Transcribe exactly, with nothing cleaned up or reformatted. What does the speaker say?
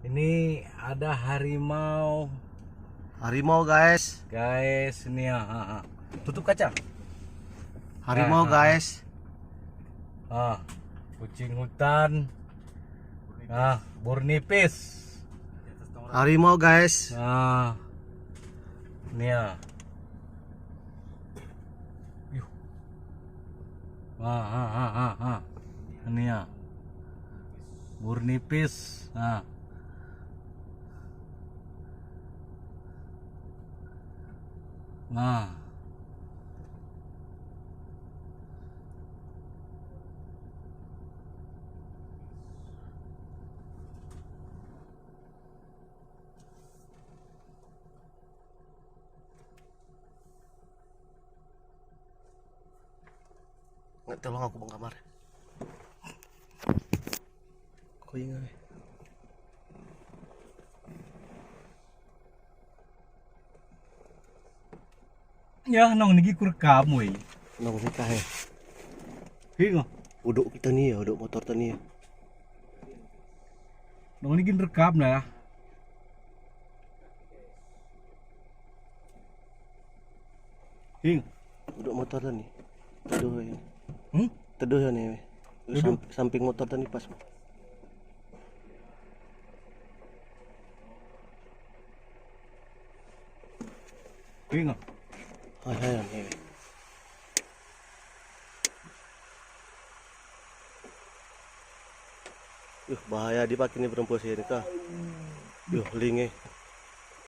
Ini ada harimau. Harimau, guys. Guys, ini ya, ha, ha. Tutup kaca. Harimau, ha, ha, ha, guys. Ah, kucing hutan. Ah, burnipis. Harimau, guys. Ah. Ini ya. Yuh. Ha, ha, ha, ha, ha. Ini ya. Burnipis. Ha. Ha. Nggak, tolong aku bang kamar. Kau ingat, eh. Ya, nong nigi kurekam, woi. Nong nigi kahe. Hingo. Uduk kita ni ya, uduk motor tani ya. Nong nigi rekam na ya. Hing. Uduk motor tani. Teduh ya. Hmm? Teduh ya ni. Teduh. Sam-, samping motor tani pas. Hing. Ay, ay, ay. Yuh, bahaya di pake ni berempo sini ka. Yuh, linge.